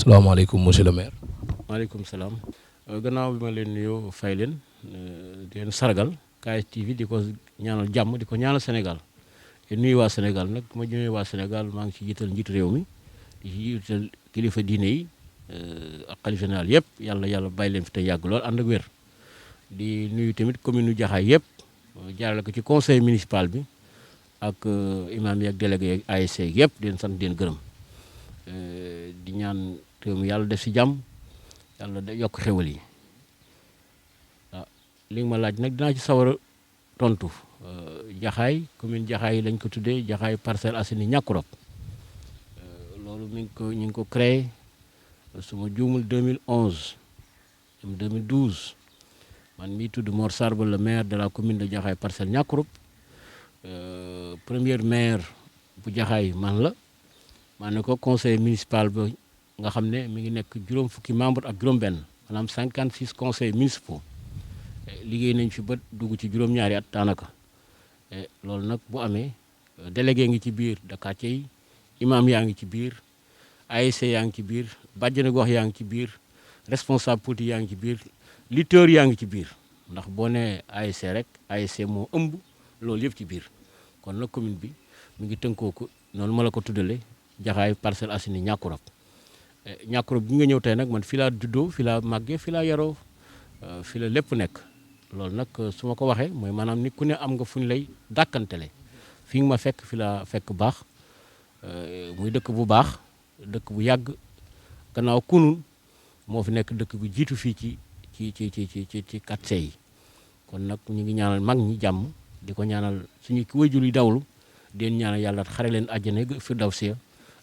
salaamaaleykum monsieur le maire. maaleykum salaam. gannaaw bi ma leen nuyoo fay leen di leen sargal KSTV di ko ñaanal jàmm di ko ñaanal Sénégal te nuyu waa Sénégal nag ma ñëwee waa Sénégal maa ngi ci jiital njiitu réew mi di ci jiital kilifa diine yi ak xalifa général yëpp yàlla bàyyi leen fi te yàgg lool ànd ak wér. di nuyu tamit commune u Jaxaay yëpp jaarale ko ci conseil municipal bi ak imam yi ak délégué yi ak ASC yëpp di leen sant di leen gërëm di ñaan réew mi yàlla def si jàmm yàlla da yokk xewal yi li nga ma laaj nag dinaa ci sawar a tontu Jaxaay commune Jaxaay lañ ko tuddee Jaxaay Parcelles Assainies Niakoulrab loolu ñu ngi ko créé su ma juumul 2011 2012 man mii tudd Mor Sarba le maire de la commune de Jaxaay Parcelles Niakoulrab premier maire bu Jaxaay man la maa ne ko conseil municipal ba nga xam ne mi ngi nekk juróom fukki membre ak juróom benn maanaam 56 conseils municipaux liggéey nañ fi ba dugg ci juróom-ñaari at daanaka loolu nag bu amee délégué ngi ci biir de quartier yi imam yaa ngi ci biir ASC yaa ngi ci biir bàjjenu gox yaa ngi ci biir responsable politique yaa ngi ci biir lutteur yaa ngi ci biir ndax boo nee ASC rek ASC moo ëmb loolu yëpp ci biir kon nag commune bi mi ngi tënkoo ko noonu ma la ko tuddalee Jaxaay Parcelles Assainies Niakoulrab Niakoulrab bi nga ñëw tey nag man fi laa juddoo fi laa màggee fi laa yaroo fi la lépp nekk loolu nag su ma ko waxee mooy maanaam nit ku ne am nga fu ñu lay dàkkantele fi nga ma fekk fi laa fekk baax muy dëkk bu baax dëkk bu yàgg gannaaw kunun moo fi nekk dëkk bu jiitu fii ci quartier yi kon nag ñu ngi ñaanal mag ñi jàmm di ko ñaanal suñu waajur yi dawlu di leen ñaanal yàlla xare leen àjjana firdawsi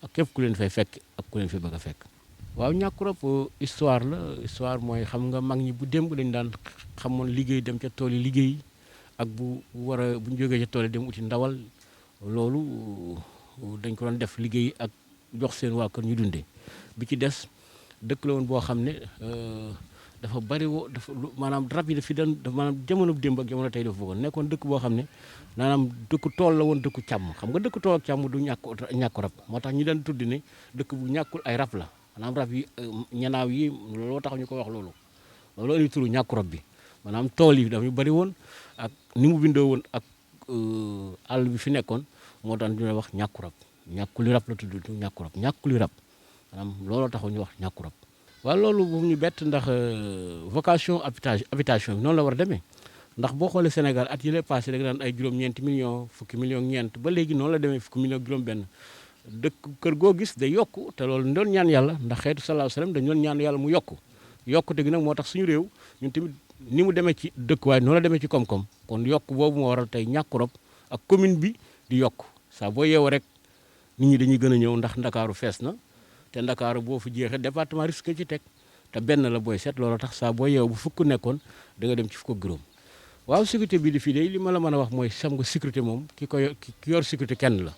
ak képp ku leen fay fekk ak ku leen fi bëgg a fekk. waaw Niakoulrab histoire la histoire mooy xam nga mag ñi bu démb dañ daan xamoon liggéey dem ca tool yi liggéey ak bu ñu jógee ca tool yi dem uti ndawal loolu dañ ko doon def liggéey ak jox seen waa kër ñu dundee bi ci des dëkk la woon boo xam ne dafa bari maanaam rab yi dafi doon maanaam jamono démb ak jamono tey dafa bëggoon nekkoon dëkk boo xam ne maanaam dëkku tool la woon dëkku càmm xam nga dëkku tool ak càmm du ñàkku rab moo tax ñu daan tudd ne dëkk bu ñàkkul ay rab la maanaam rab yi ñanaaw yi looloo tax ñu ko wax loolu indi turu Niakoulrab bi maanaam tool yi dafa ñu bari woon ak ni mu bindoo woon ak àll bi fi nekkoon moo tax ñu wax Niakoulrab ñàkkuli rab la tudd Niakoulrab ñàkkuli rab maanaam looloo tax ñu wax Niakoulrab waaw loolu bu ñu bett ndax vocation habitation bi noonu la war a demee ndax boo xoolee Sénégal at yi lay passé da nga daan ay juróom-ñeenti millions fukki millions ñeent ba léegi noonu la demee fukki millions juróom-benn dëkk kër goo gis day yokku te loolu doon ñaan yàlla ndax xeetu sallallahu alayhi wasallam dañu doon ñaan yàlla mu yokku yokkute gi nag moo tax suñu réew ñun tamit ni mu demee ci dëkk waaye noonu la demee ci koom-koom kon yokk boobu moo waral tey Niakoulrab ak commune bi di yokk saa boo yeewoo rek nit ñi dañuy gën a ñëw ndax ndakaaru fees na te ndakaaru boo fi jeexee département risque ci teg te benn la booy seet loolu tax saa boo yeewoo bu fukk nekkoon da nga dem ci fukk ak juróom waaw sécurité bii di fii de li ma la mën a wax mooy xam nga sécurité moom ki yor sécurité kenn la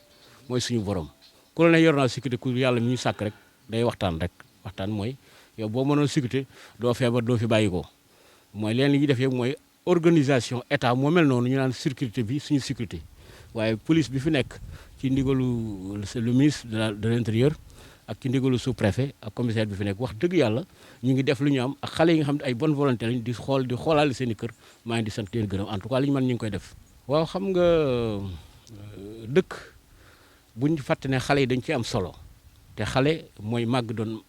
mooy suñu borom ku la ne yor naa sécurité ku yàlla mi ñu sàkk rek day waxtaan rek waxtaan mooy yow boo mënoon sécurité doo feebar doo fi bàyyi ko mooy leen li ñuy def yëpp mooy organisation état moo mel noonu ñu naan sécurité bi suñu sécurité waaye police bi fi nekk ci ndigalu le ministre de l'intérieur ak ci ndigalu sous-préfet ak commissaire bi fi nekk wax dëgg yàlla ñu ngi def lu ñu am ak xale yi nga xam ne ay bonne volonté lañ di xoolaale seen i kër maa ngi di sant leen gërëm en tout cas li ñu mën ñu ngi koy def. waaw xam nga dëkk buñ fàtte ne xale yi dañ ci am solo te xale mooy màgg doon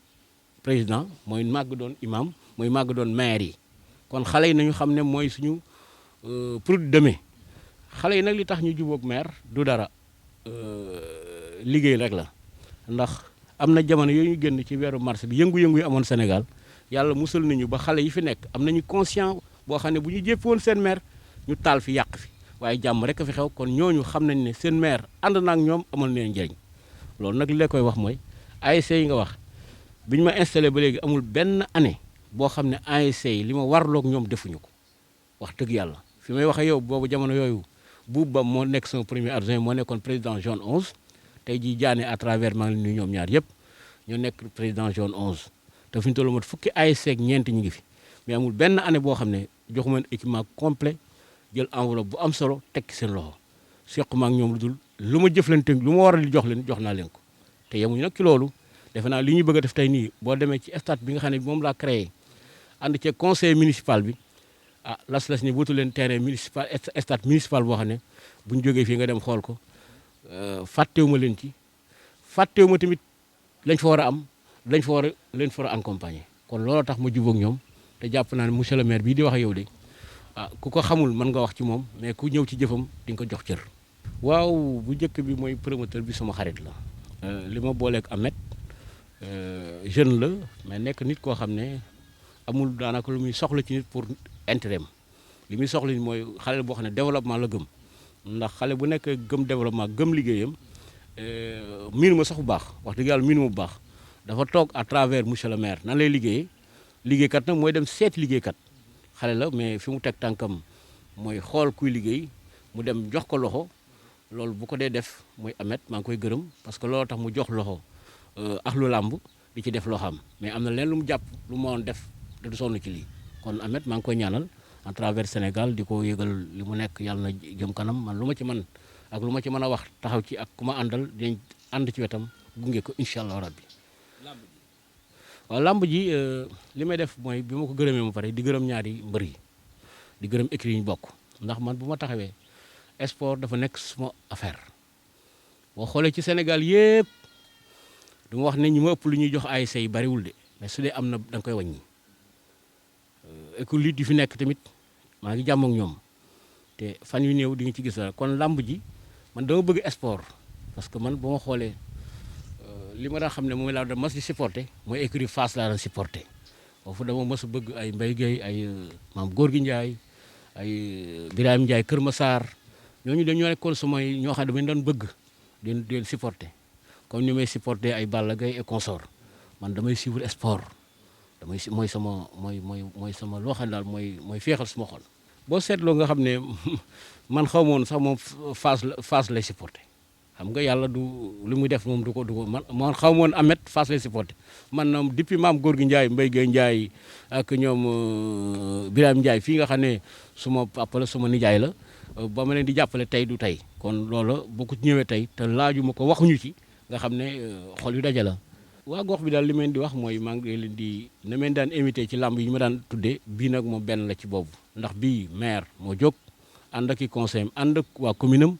président mooy màgg doon imam mooy màgg doon maire yi kon xale yi nañu xam ne mooy suñu produit demain xale yi nag li tax ñu jubóog maire du dara liggéey rek la ndax am na jamono yooyu ñu génn ci weeru mars bi yëngu-yëngu yi amoon Sénégal yàlla musal nañu ba xale yi fi nekk am nañu conscient boo xam ne bu ñu jéppi woon seen maire ñu taal fi yàq fi waaye jàmm rek a fi xew kon ñooñu xam nañ ne seen maire ànd na ak ñoom amal leen njëriñ loolu nag li la koy wax mooy ASC yi nga wax bi ñu ma installé ba léegi amul benn année boo xam ne ASC yi li ma warloog ñoom defuñu ko wax dëgg yàlla fi may waxee yow boobu jamono yooyu buub ba moo nekk sama premier adjoint moo nekkoon président zone 11 tey jii jaane à travers maa ngi nuyu ñoom ñaar yëpp ñoo nekk président zone 11 te fi ñu toll mat fukki ASC ak ñeent ñu ngi fi mais amul benn année boo xam ne joxuma leen équipement complet jël enveloppe bu am solo tekki seen loxo sequma ak ñoom lu dul lu ma jëflante lu ma war a jox leen jox naa leen ko te yemuñu nag ci loolu defe naa li ñu bëgg a def tey nii boo demee ci stade bi nga xam ne moom laa créé ànd ci conseil municipal bi ah las ni wutu leen terrain municipal stade municipal boo xam ne bu ñu jógee fii nga dem xool ko fàttewuma leen ci fàttewuma tamit lañ fa war a am lañ fa war a leen fa war a accompagner kon looloo tax ma jubóog ñoom te jàpp naa ne monsieur le maire bii di wax ak yow de ah ku ko xamul mën nga wax ci moom mais ku ñëw ci jëfam di nga ko jox cër. waaw bu njëkk bi mooy promoteur bi sama xarit la. li ma booleeg Ahmed jeune la mais nekk nit koo xam ne amul daanaka lu muy soxla ci nit pour intérêt am li muy soxla mooy xale boo xam ne développement la gëm ndax xale bu nekk gëm développement gëm liggéeyam miinu ma sax bu baax wax dëgg yàlla miinu ma bu baax dafa toog à travers monsieur le maire nan lay liggéeyee liggéeykat nag mooy dem seet liggéeykat xale la mais fi mu teg tànkam mooy xool kuy liggéey mu dem jox ko loxo loolu bu ko dee def mooy Ahmed maa ngi koy gërëm parce que loolu tax mu jox loxo ak lu làmb di ci def loo xam mais am na leen lu mu jàpp lu mu woon def te du sonn ci lii kon Ahmed maa ngi koy ñaanal à travers Sénégal di ko yëgal li mu nekk yàlla na jëm kanam man lu ma ci mën ak lu ma ci mën a wax taxaw ci ak ku ma àndal dinañ ànd ci wetam gunge ko incha allah rabbi waaw làmb ji li may def mooy bi ma ko gërëmee ma pare di gërëm ñaari mbër yi di gërëm écrit yi ñu bokk ndax man bu ma taxawee sport dafa nekk suma affaire boo xoolee ci Sénégal yëpp du ma wax ne ñi ma ëpp lu ñuy jox ASC yi bariwul de mais su dee am na da nga koy wàññi école yi fi nekk tamit maa ngi jàmm ak ñoom te fan yu néew di nga ci gis dara kon làmb ji man dama bëgg sport parce que man ba ma xoolee li ma daan xam ne moom laa doon mas di supporté mooy écurie Fass laa doon supporté foofu dama mas a bëgg ay Mbaye Gueye ay maam Gorgui Ndiaye ay Birame Ndiaye Kër Massar ñooñu dañoo nekkoon sumay ñoo xam ne dañu doon bëgg di leen supporté comme ni may supporté ay Balla Gaye et consort man damay suivre sport damay mooy sama loo xam ne daal mooy féexal suma xol. boo seetloo nga xam ne man xaw ma woon sax moom Fass lay supporté xam nga yàlla du li muy def moom du ko man xaw ma woon Ahmed Fass lay supporté man depuis maam Gorgui Ndiaye Mbaye Gueye Ndiaye ak ñoom Birame Ndiaye fii nga xam ne suma papa la suma nijaay la ba ma leen di jàppale tey du tey kon loola boo ko ñëwee tey te laaju ma ko waxuñu ci nga xam ne xol yu daje la. waa gox bi daal li ma leen di wax mooy maa ngi leen di na meen daan invité ci làmb yi ñu ma daan tuddee bii nag moom benn la ci boobu ndax bii maire moo jóg ànd ak i conseil ànd ak waa commune am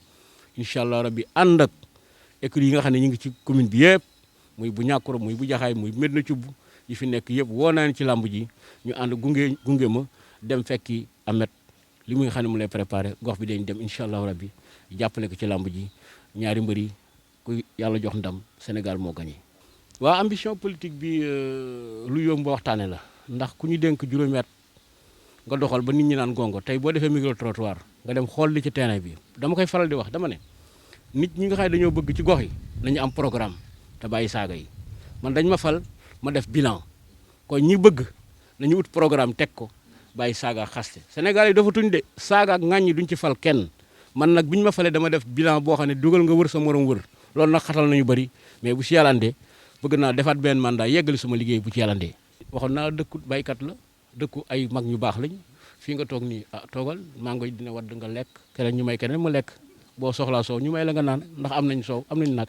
incha allah rabbi ànd ak écuries yi nga xam ne ñu ngi ci commune bi yëpp muy bu Ñàkkuro muy bu Jaxaay muy Medina Cubb yi fi nekk yëpp woo naa ci làmb ji ñu ànd gunge ma dem fekki Ahmed li muy nga xam ne mu lay préparé gox bi dañ dem incha allah rabbi jàppale ko ci làmb ji ñaari mbër yi ku yàlla jox ndam Sénégal moo gagné. waa ambition politique bi lu yomb waxtaane la ndax ku ñu dénk juróomi at nga doxal ba nit ñi naan gongo tey boo defee micro trottoir nga dem xool li ci terrain bi dama koy faral di wax dama ne nit ñi nga xam ne dañoo bëgg ci gox yi nañu am programme te bàyyi saaga yi man dañ ma fal ma def bilan kon ñi bëgg nañu ut programme teg ko bàyyi saaga ak xaste Sénégal yi dafa tuñ de saaga ak ŋàññi duñ ci fal kenn man nag bu ñu ma falee dama def bilan boo xam ne dugal nga wër sa morom wër loolu nag xatal nañu bëri mais bu si yàllandee bëgg naa defaat benn mandat yeggali suma liggéey bu ci yàllandee waxoon naa dëkku baykat la dëkku ay mag ñu baax lañ fii nga toog nii toogal mango dina wadd nga lekk keneen ñu may keneen mu lekk boo soxlaa soow ñu may la nga naan ndax am nañ soow am nañ nag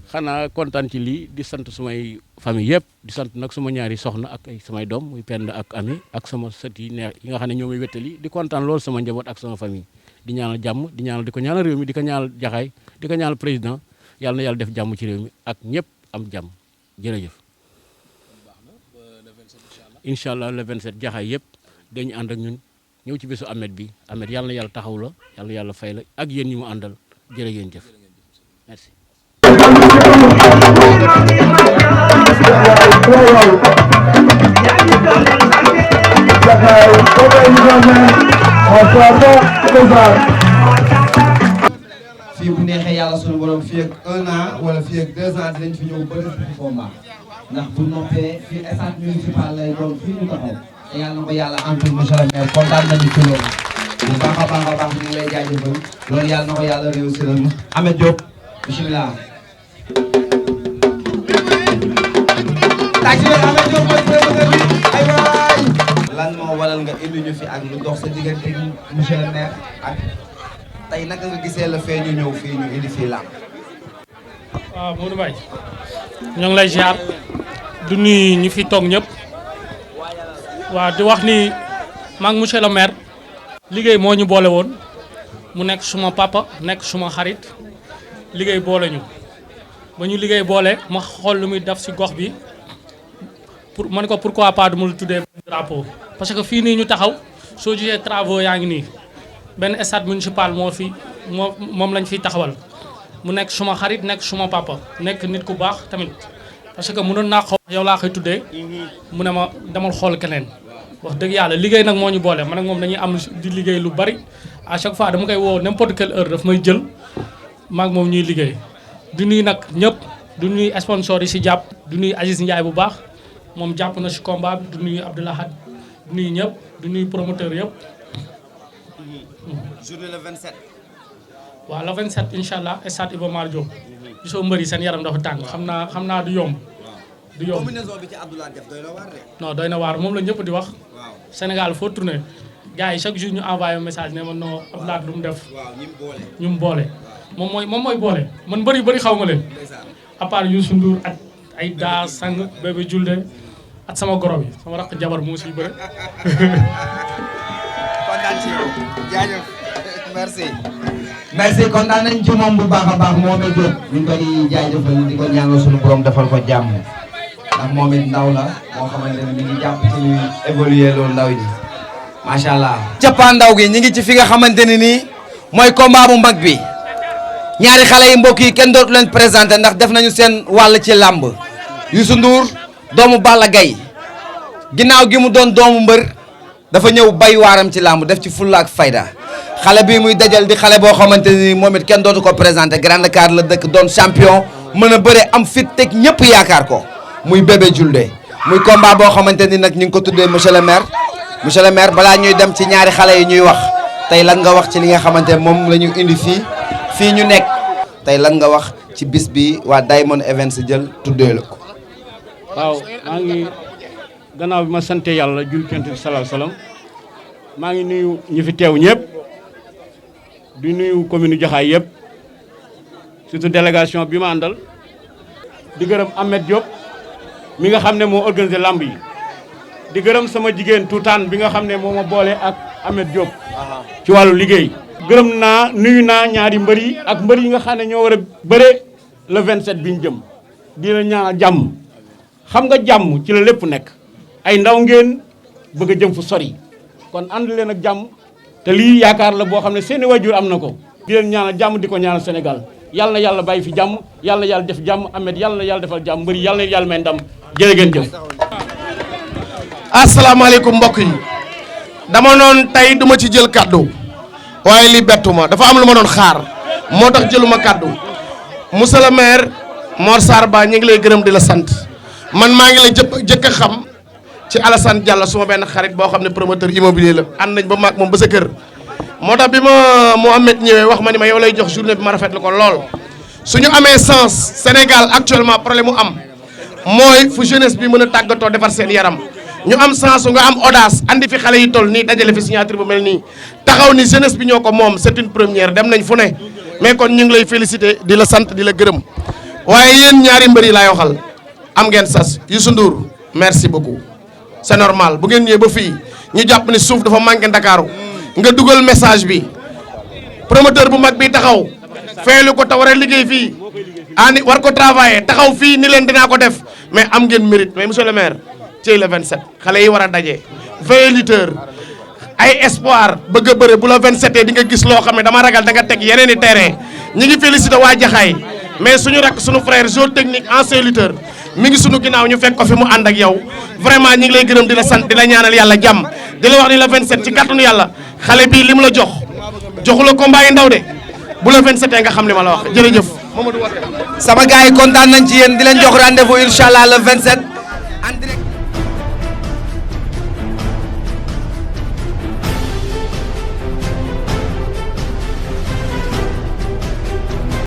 xanaa kontaan ci lii di sant sumay famille yëpp di sant nag suma ñaari soxna ak ay samay doom muy Penda ak Ami ak sama sët yi neex yi nga xam ne ñoo may wéttali di kontaan loolu sama njaboot ak sama famille di ñaanal jàmm di ko ñaanal réew mi di ko ñaanal Jaxaay di ko ñaanal président yàlla na yàlla def jàmm ci réew mi ak ñëpp am jàmm jërëjëf. incha allah le 27 Jaxaay yëpp dañu ànd ak ñun ñëw ci bésu Ahmed bi Ahmed yàlla na yàlla taxaw la yàlla na yàlla fay la ak yéen ñi mu àndal jërë ngeen jëf merci. fii bu neexee yàlla sunu borom fii ak 1 an wala fii ak 2 ans dinañ fi ñëw ba def fi combat ndax bu noppee fii stade municipal lay doon fii ñu taxaw te yàlla na ko yàlla antul monsieur le maire kontaan nañu ci loolu bu baax a baax a baax ñu ngi lay jaajëfal loolu yàlla na ko yàlla réussir na Ahmed Diop bismillah. lan moo waral nga indi ñu fi ak lu dox sa diggante monsieur le maire ak tey naka nga gisee la fee ñu ñëw fii ñu indi fii làmb. waaw Modou Mbaye ñoo ngi lay ziar du nuyu ñi fi toog ñëpp waaw di wax ni maag monsieur le maire liggéey moo ñu boole woon mu nekk suma papa nekk suma xarit liggéey boole ñu ba ñu liggéey boole ma xool lu muy def ci gox bi pour ma ne ko pourquoi pas du ma la tuddee drapeau parce que fii nii ñu taxaw soo gisee travaux yaa ngi nii benn stade municipal moom lañ fiy taxawal mu nekk suma xarit nekk suma papa nekk nit ku baax tamit parce que mënoon naa ko wax yow laa koy tuddee mu ne ma demal xool keneen wax dëgg yàlla liggéey nag moo ñu boole man ak moom dañuy am di liggéey lu bari à chaque fois dama koy woo n'importe quelle heure daf may jël maag moom ñuy liggéey du nuy nag ñëpp du nuy sponsor yi si jàpp du nuy Aziz Ndiaye bu baax moom jàpp na si combat bi du nuy Abdoulahad du nuy ñëpp du nuy promoteur yëpp. journée le 27. waaw le 27 incha allah stade Iba Mar Diop gisoo mbëri seen yaram dafa tàng xam naa du yomb. du yomb combinaison bi ci Abdoulaye def doy na waar de. non doy na waar moom la ñëpp di wax. waaw Sénégal foo tourné gars yi chaque jour ñu envoyé un message ne ma non Abdoulaye lu mu def. waaw ñu mu boole. moom mooy boole man bëri xaw ma leen. à part Youssou Ndour ak ay daa sang bébé julde ak sama goro bi sama rakk jabar moo siy bëre. kontaan ci yow jaajëf merci. merci kontaan nañ ci moom bu baax a baax moom it ñu ngi koy jaajëfal di ko ñaanal suñu borom defal ko jàmm ndax moom it ndaw la moo xamante ne mi ngi jàpp ci ñuy évoluer loolu ndaw ñi macha allah. cappaandaw gi ñu ngi ci fi nga xamante ne nii mooy combat bu mag bi ñaari xale yi mbokk yi kenn dootu leen présenté ndax def nañu seen wàll ci làmb Youssou Ndour doomu Balla Gaye ginnaaw gi mu doon doomu mbër dafa ñëw bay waaram ci làmb def ci fulla ak fayda. xale bii muy dajal di xale boo xamante ni moom it kenn dootu ko présenté Grand Dakar la dëkk doon champion mën a bëre am fit teg ñëpp yaakaar ko muy Bébé Diouldé muy combat boo xamante ni nag ñu ngi ko tuddee monsieur le maire balaa ñuy dem ci ñaari xale yi ñuy wax tey lan nga wax ci li nga xamante ne moom la ñu indi fii ñu nekk tey lan nga wax ci bis bi waa Diamond Events jël tuddee la ko. waaw maa ngi gannaaw bi ma sante yàlla jul kent bi salaahu salaam maa ngi nuyu ñi fi teew ñëpp. di nuyu commune Jaxaay yëpp surtout délégation bi ma àndal di gërëm Ahmed Diop mi nga xam ne moo organisé lamb yi di gërëm sama jigéen tuutaan bi nga xam ne moo ma boole ak Ahmed Diop ci wàllu liggéey gërëm naa nuyu naa ñaari mbër yi ak mbër yi nga xam ne ñoo war a bëre le 27 bi ñu jëm di la ñaanal jàmm xam nga jàmm ci la lépp nekk ay ndaw ngeen bëgg a jëm fu sori kon ànd leen ak jàmm te lii yaakaar la boo xam ne seeni wajur am na ko di leen ñaanal jàmm di ko ñaanal Sénégal yàlla na yàlla bàyyi fi jàmm yàlla na yàlla def jàmm Ahmed yàlla na yàlla defal jàmm mbëri yàlla na yàlla may ndam jërë ngeen jëf. asalaamaaleykum mbokk yi dama noon tey duma ci jël kaddu waaye li bettu ma dafa am lu ma doon xaar moo tax jëluma kaddu monsieur le maire Mor Sarr Ba ñu ngi lay gërëm di la sant man maa ngi lay jëkk a xam ci Alassane Diallo suma benn xarit boo xam ne promoteur immobilier la ànd nañ ba maag moom ba sa kër moo tax bi ma Mohamed ñëwee wax ma ni ma yow lay jox journée bi ma rafetlu ko lool suñu amee sens Sénégal actuellement problème mu am mooy fu jeunesse bi mën a tàggatoo defar seen yaram ñu am sens nga am audace andi fi xale yi toll nii dajale fi signature bu mel nii taxaw ni jeunesse bi ñoo ko moom c'est une première dem nañ fu ne mais kon ñu ngi lay féliciter di la sant di la gërëm waaye yéen ñaari mbër yi laay waxal am ngeen sas Youssou Ndour merci beaucoup c'est normal bu ngeen ñëwee ba fii ñu jàpp ni suuf dafa manqué Ndakaaru nga dugal message bi promoteur bu mag bi taxaw feelu ko te war a liggéey fii ani war ko travailler taxaw fii ni leen dinaa ko def mais am ngeen mérite mais monsieur le maire ci le 27 xale yi war a daje 20 lutteurs ay espoir bëgg a bëre bu la 27 di nga gis loo xam ne dama ragal da nga teg yeneen i terrain ñi ngi félicité waa Jaxaay mais suñu rak suñu frère joueur technique ancien lutteur mi ngi suñu ginnaaw ñu fekk ko fi mu ànd ak yow vraiment ñi ngi lay gërëm di la sant di la ñaanal yàlla jàmm di la wax ni la 27 ci kàttanu yàlla xale bii li mu la jox joxu la combat yi ndaw de bu la 27 nga xam li ma la wax jërëjëf Mamadou Wade. sama gars yi kontaan nañ ci yéen di leen jox rendez-vous incha allah le 27.